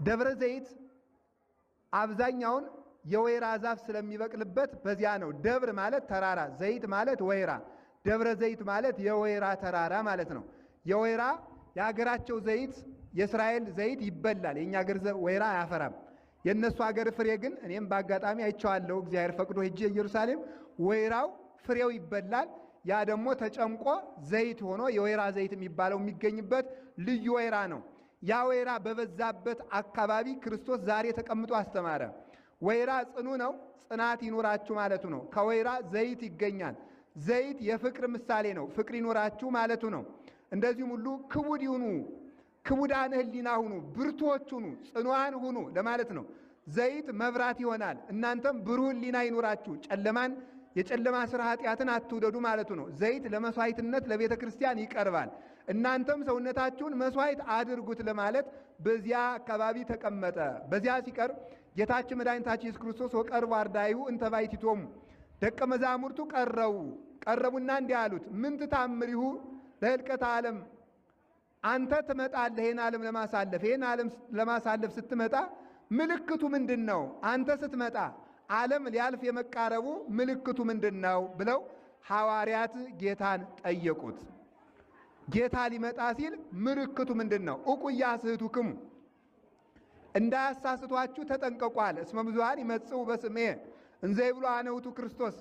ደብረ ዘይት አብዛኛውን የወይራ ዛፍ ስለሚበቅልበት በዚያ ነው። ደብር ማለት ተራራ፣ ዘይት ማለት ወይራ፣ ደብረ ዘይት ማለት የወይራ ተራራ ማለት ነው። የወይራ የሀገራቸው ዘይት የእስራኤል ዘይት ይበላል። የእኛ ሀገር ወይራ አያፈራም። የእነሱ ሀገር ፍሬ ግን እኔም በአጋጣሚ አይቼዋለሁ። እግዚአብሔር ፈቅዶ ሄጄ ኢየሩሳሌም ወይራው ፍሬው ይበላል። ያ ደግሞ ተጨምቆ ዘይት ሆኖ የወይራ ዘይት የሚባለው የሚገኝበት ልዩ ወይራ ነው። ያ ወይራ በበዛበት አካባቢ ክርስቶስ ዛሬ ተቀምጦ አስተማረ። ወይራ ጽኑ ነው፣ ጽናት ይኑራችሁ ማለቱ ነው። ከወይራ ዘይት ይገኛል። ዘይት የፍቅር ምሳሌ ነው፣ ፍቅር ይኑራችሁ ማለቱ ነው። እንደዚሁም ሁሉ ክቡድ ይሁኑ፣ ክቡዳን ሕሊና ሁኑ፣ ብርቱዎች ሁኑ፣ ጽኑዓን ሁኑ ለማለት ነው። ዘይት መብራት ይሆናል። እናንተም ብሩህ ሕሊና ይኑራችሁ፣ ጨለማን የጨለማ ስራ ኃጢአትን አትውደዱ ማለቱ ነው። ዘይት ለመስዋዕትነት ለቤተ ክርስቲያን ይቀርባል። እናንተም ሰውነታችሁን መስዋዕት አድርጉት ለማለት በዚያ አካባቢ ተቀመጠ። በዚያ ሲቀርብ ጌታችን መድኃኒታችን ኢየሱስ ክርስቶስ ወቀርቡ አርዳኢሁ እንተ ባሕቲቶሙ ደቀ መዛሙርቱ ቀረቡ ቀረቡና እንዲህ አሉት፣ ምንት ታምሪሁ ለህልቀተ ዓለም አንተ ትመጣለህ ይህን ዓለም ለማሳለፍ ይህን ዓለም ለማሳለፍ ስትመጣ ምልክቱ ምንድን ነው? አንተ ስትመጣ ዓለም ሊያልፍ የመቃረቡ ምልክቱ ምንድን ነው? ብለው ሐዋርያት ጌታን ጠየቁት። ጌታ ሊመጣ ሲል ምልክቱ ምንድን ነው? ዕቁ ኢያስሕቱክሙ እንዳያሳስቷችሁ ተጠንቀቁ አለ። እስመ ብዙኃን ይመጽኡ በስሜ እንዘ ይብሉ አነ ውእቱ ክርስቶስ።